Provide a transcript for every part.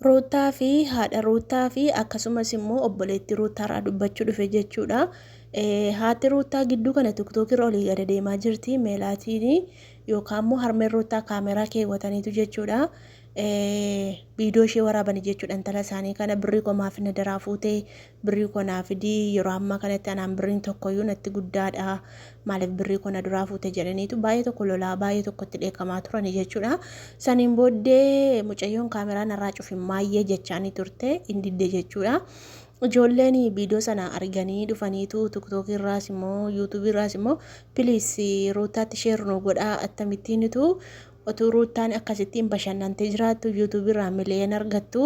Ruuttaa fi haadha Ruuttaa fi akkasumas immoo obboleettii Ruuttaa irraa dubbachuu dhufe jechuudha. Haati Ruuttaa gidduu kana tiktook irra olii gada deemaa jirti. Meelaatiin yookaan immoo harmeen Ruuttaa kaameraa keewwataniitu jechuudha. Viidiyoo ishee waraabanii jechuudha intala isaanii kana birrii koo maaf na daraa fuutee birrii koo naa fidii yeroo ammaa kanatti anaan birriin tokkoyyuu natti guddaadha maaliif birrii koo na duraa fuute jedhaniitu baay'ee tokko lolaa baay'ee tokko itti dheekkamaa turani jechuudha. Saniin booddee mucayyoon kaameraa narraa cufi maayyee jechaanii turte hin didde jechuudha. Ijoolleen viidiyoo sana arganii dhufaniitu tiktookii irraas immoo yuutuubii irraas immoo piliis ruuttaatti sheer nu godhaa akkamittiinitu otuu ruuttaan akkasittiin bashannantee jiraattu yuutuubii irraa miliyoona argattu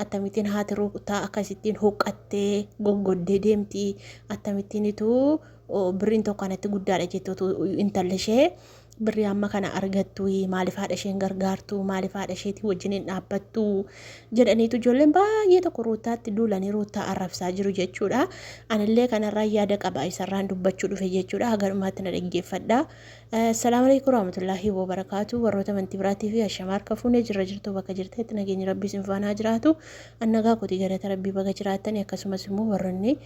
Akkamittiin haati ruutaa akkasittiin huqqattee goggoddee deemti? Akkamittiinitu birriin tokko anatti guddaadha jetti otuu intalli ishee birrii amma kana argattu maaliif haadha isheen gargaartu maaliif haadha isheetii wajjin hin dhaabbattu jedhaniitu ijoolleen baay'ee tokko ruuttaatti duulanii ruuttaa arrabsaa jiru jechuudha. Anillee kanarraa yaada qaba isarraan dubbachuu dhufe jechuudha. Haga dhumaatti na dhaggeeffadha. Assalaamu alaikum warahmatullaahi wabarakaatu warroota amantii biraatii fi ashamaa harka fuunee jirra jirtu bakka jirtanitti nageenyi rabbii isin faana haa jiraatu annagaa kooti galata rabbii baga jiraattani akkasumas immoo warroonni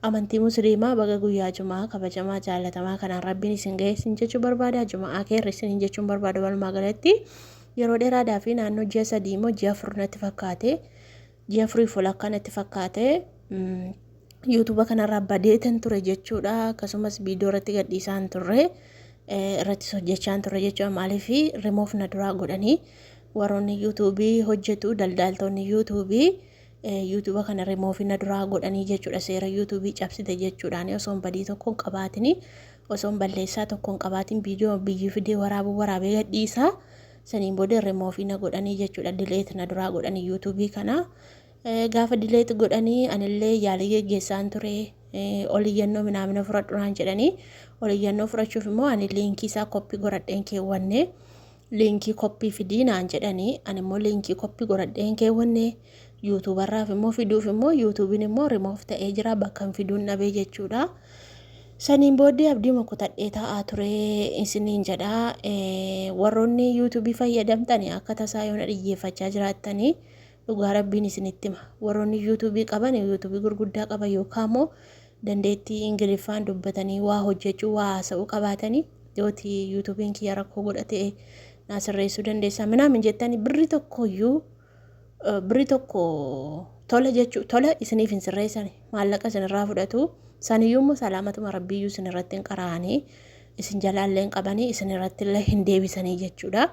amantii musliimaa baga guyyaa jumaa kabajamaa jaalatamaa kanaan rabbiin isin ga'e isin jechuu barbaada jumaa keerri isin jechuun barbaada walumaa galatti yeroo dheeraadhaa fi naannoo ji'a 3 immoo ji'a 4 natti fakkaate ji'a afuriif walakkaa natti fakkaate yuutuuba kanarraa badeetan ture jechuudha. Akkasumas viidiyoo irratti gadhiisaan turre irrattis hojjechaan turre jechuudha. Maaliif remove na duraa godhanii warroonni yuutuubii hojjetu daldaaltonni yuutuubii yuutuuba kana remove na duraa godhanii jechuudha. Seera yuutuubii cabsite jechuudhaan osoo badii tokko hin qabaatin osoo balleessaa tokko hin qabaatin viidiyoo biyyi fidee waraabuu waraabee gadhiisaa. Saniin booda remove na godhanii jechuudha. Delete na duraa godhanii yuutuubii kana. Gaafa delete godhanii anillee yaalii geggeessaan ture. Ol iyyannoo minaamina fudhadhu naan jedhanii. Ol iyyannoo fudhachuuf immoo ani liinkii isaa koppii godhadheen keewwanne. Liinkii koppii fidii naan jedhanii. Ani immoo liinkii koppii godhadheen keewwanne. Yuutuubarraaf immoo fiduuf immoo yuutuubiin immoo remove ta'ee jira bakka hin fiduun dhabee jechuudha. Saniin booddee abdiima kutadhee taa'aa ture isiniin jedha. Warroonni yuutuubii fayyadamtani akka tasaa yoo na dhiyyeeffachaa jiraattanii dhugaa rabbiin isinitti hima. Warroonni yuutuubii qaban yuutuubii gurguddaa qaban yookaan immoo dandeettii Ingiliffaan dubbatanii waa hojjechuu waa haasa'uu qabaatanii yooti yuutuubiin kiyya rakkoo godhate naa sirreessuu dandeessaa minaamin jettanii birri tokkoyyuu birri tokko tola jechuu tola isiniif hin sirreessani maallaqa isinirraa fudhatu saniyyuu immoo salaamatuma rabbiyyuu isin irratti hin qara'anii isin jalaallee hin qabanii isin irratti illee hin deebisanii jechuudha.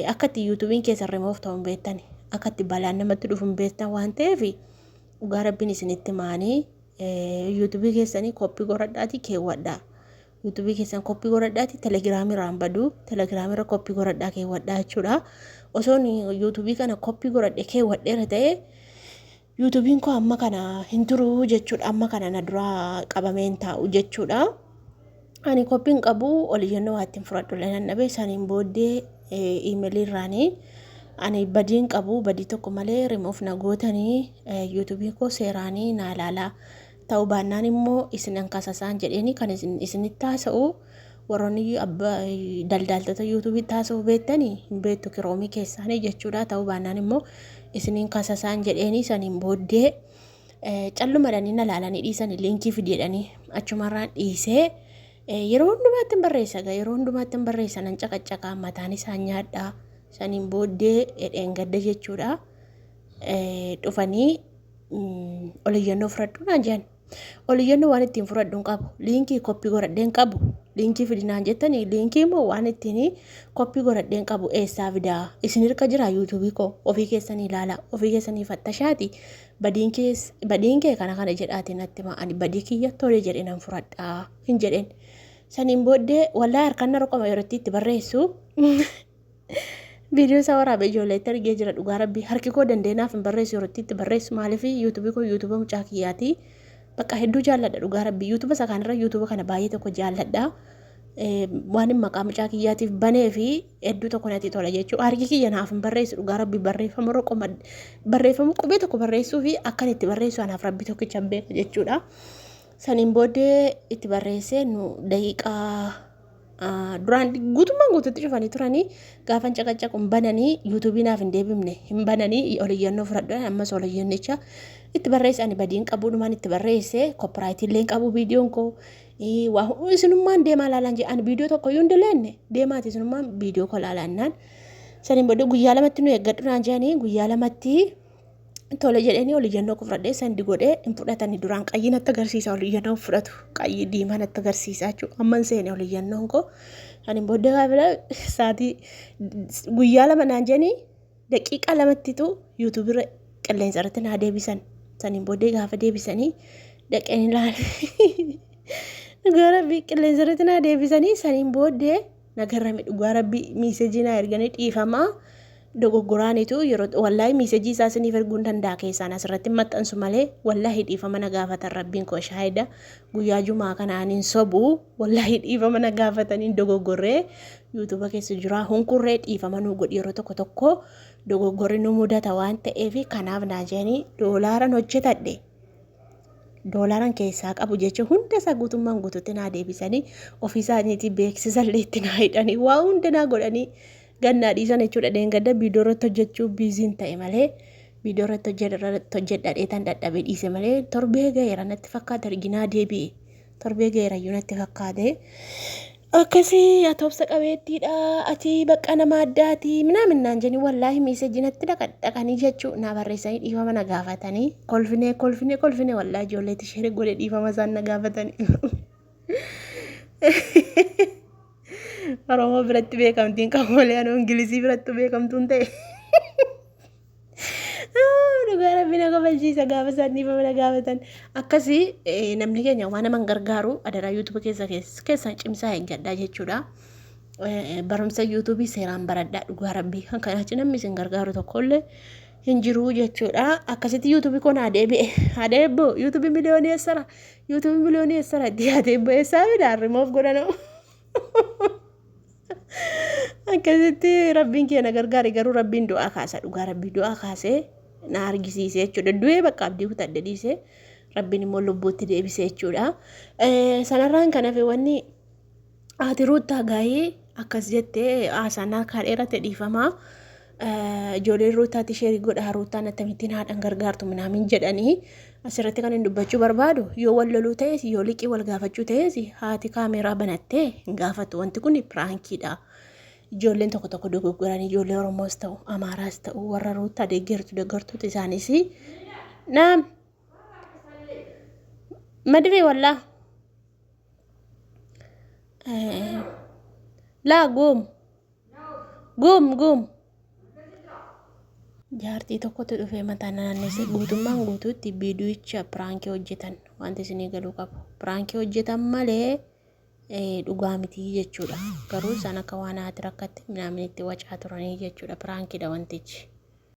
Akka itti yuutuubiin keessan remoof ta'u hin beektani akka itti balaan namatti dhufu hin beektan waan ta'eef dhugaa rabbiin isinitti maanii yuutuubii keessanii koppii godhadhaatii keewwadhaa. YouTube keessan koppii godhadhaati telegiraamii irraan badu telegiraamii irra koppii godhadhaa keewwadhaa jechuudha. Osoon YouTube kana koppii godhadhe keewwadheera ta'e YouTube'n koo amma kana hin turu jechuudha. Amma kana na duraa qabamee hin taa'u jechuudha. Ani koppiin qabu oliyyannoo waa ittiin fudhadhu illee nan dhabe saniin booddee iimeelii irraanii ani badiin qabu badii tokko malee remove na gootanii YouTube koo seeraanii naa ilaalaa. Ta'uu baannaan immoo isinan kasasaan jedheeni kan isin isinitti haasa'u warroonni abba daldaaltota yuutuubitti haasa'u beektani hin beektu kiroomii keessaanii jechuudha. Ta'uu baannaan immoo isiniin kasasaan jedheeni saniin booddee callumadhanii na laalanii dhiisanii liinkii fidi jedhanii achumarraan dhiisee yeroo hundumaatti hin barreessa egaa yeroo hundumaatti hin barreessa nan caqacaqaa mataan isaan nyaadhaa saniin booddee dheengadda jechuudha dhufanii oliyyannoo fudhadhu naan jedhan. Oliyyannoo waan ittiin fudhadhu hin qabu. Liinkii koppii godhadhee hin qabu. Liinkii fidi naan jettanii liinkii immoo waan ittiin koppii godhadhee hin qabu eessaa fidaa? Isin hirka jira yuutuubii koo ofii keessanii ilaalaa ofii keessanii fattashaati badiin kees badiin kee kana kana jedhaati natti himaa ani badii kiyya tole jedhee nan fudhadhaa hin jedheen. Saniin booddee wallaahi harkaan na roqoma yeroo itti barreessu Viidiyoo isaa waraabee ijoolleetti argee jira dhugaa rabbii harki koo dandeenaaf hin barreessu yeroo itti barreessu maaliif yuutuubii koo yuutuuba mucaa kiyyaati bakka hedduu jaalladha dhugaa rabbii yuutuuba isa kaanirra yuutuuba kana baay'ee tokko jaalladha waan hin maqaa mucaa kiyyaatiif banee fi hedduu tokko natti tola jechuudha harki kiyya naaf hin barreessu dhugaa rabbii barreeffama roqoma barreeffama qubee tokko barreessuu fi akkan itti barreessu anaaf rabbii tokkicha hin beeka jechuudha saniin booddee itti barreessee nu daqiiqaa Duraan guutummaan guututti cufanii turanii gaafan caqacaqu hin bananii yuutuubii naaf hin deebifne hin bananii oliyyannoo fudhadhu ammas oliyyannicha itti barreesse ani badiin qabuudhumaan itti barreesse koppiraayitii illee hin qabu viidiyoon koo waa isinummaan deemaa laalaan jedhe ani viidiyoo tokko iyyuu hin dileenne deemaati isinummaan viidiyoo koo laalaannaan saniin booda guyyaa lamatti nu eeggadhu naan jedhanii guyyaa lamatti tole jedhanii ol iyyannoo koo fudhadhee sandi godhee hin fudhatani duraan qayyii natti agarsiisa ol iyyannoo fudhatu qayyii diimaa natti agarsiisa jechuudha amma hin seene ol iyyannoon koo ani booddee gaafa sa'aatii guyyaa lama naan jedhanii daqiiqaa lamattitu yuutuubirra qilleensa irratti naa deebisan saniin booddee gaafa deebisanii dhaqeen ilaale dhugaa rabbii qilleensa irratti naa deebisanii saniin booddee na garrame dhugaa rabbii miisejii naa erganii dhiifamaa Dogoggoraanitu yeroo wallaahi miisejii isaa isiniif erguu hin danda'a keessaan asirratti hin maxxansu malee wallaahi dhiifama na gaafatan rabbiin koo shaahida guyyaa jumaa kana ani hin sobu wallaahi dhiifama na gaafatanii dogoggorree yuutuuba keessa jiraa hunkurree dhiifama nuu godhi yeroo tokko tokko dogoggorri nu mudata waan ta'eef kanaaf naa jedhanii doolaaran hojjetadhe doolaaran keessaa qabu jechuun hunda isaa guutummaan guututti naa deebisanii ofii isaaniitii beeksisallee itti naa hidhanii waa hunda naa godhanii gad naa dhiisan jechuudha. Dheengadda viidiyoo irratti hojjechuu biiziin ta'e malee viidiyoo irratti hojjedha dheetan dadhabee dhiise malee torbee ga'eera natti fakkaata arginaa deebi'e. Torbee ga'eera iyyuu natti fakkaate. Akkasii ati obsa qabeettiidha ati bakka nama addaati minaamin naan jedhanii wallaahi miiseejii natti dhaqanii jechuu naa barreessanii dhiifama na gaafatanii kolfinee kolfinee kolfinee wallaahi ijoolleetti sheerii godhe dhiifama isaan na gaafatanii. Oromoo biratti beekamtiin qabu malee anuu Ingilizii biratti beekamtuun ta'e. Dhugaa rabbi na kofalchiisa gaafa isaan dhiifama na gaafatan. Akkasii namni keenya waan nama hin gargaaru adaraa yuutuuba keessa keessan cimsaa eeggadhaa jechuudha. Barumsa yuutuubii seeraan baradhaa dhugaa rabbii kan kanaa achi namni isin gargaaru tokkollee hin jiru jechuudha. Akkasitti yuutuubii koo naa deebi'e. Haa deebi'u yuutuubii miliyoonii eessara yuutuubii miliyoonii eessara itti haa deebi'u eessaa fida rimoof godhanoo. Akkasitti rabbiin kee na gargaare garuu rabbiin du'aa kaasa dhugaa rabbii du'aa kaasee na argisiise jechuudha. Du'ee bakka abdii kutadhe dhiise rabbiin immoo lubbuutti deebise jechuudha. Sanarraan kan hafe wanni haati ruuttaa gaa'ee akkas jettee haasaan harkaa dheerate dhiifamaa. Ijoolleen ruuttaatti sheerii godhaa ruuttaan akkamittiin haadhan gargaartu minaamin jedhanii asirratti kan hin dubbachuu barbaadu yoo wal loluu ta'es yoo liqii wal gaafachuu ta'es haati kaameeraa banattee hin gaafatu wanti kun piraankiidha. Ijoolleen tokko tokko dogoggoranii ijoollee Oromoos ta'u Amaaraas ta'u warra ruuttaa deeggartu deeggartoota isaanis naam madiree wallaa laa goom Guum guum. Jaartii tokkotu dhufee mataa na naannesse guutummaan guutuutti viidiyicha piraankii hojjetan wanti isinii galuu qabu. Piraankii hojjetan malee dhugaa miti jechuudha. Garuu isaan akka waan haati rakkatte minaamin itti wacaa turanii jechuudha. Piraankiidha wantichi.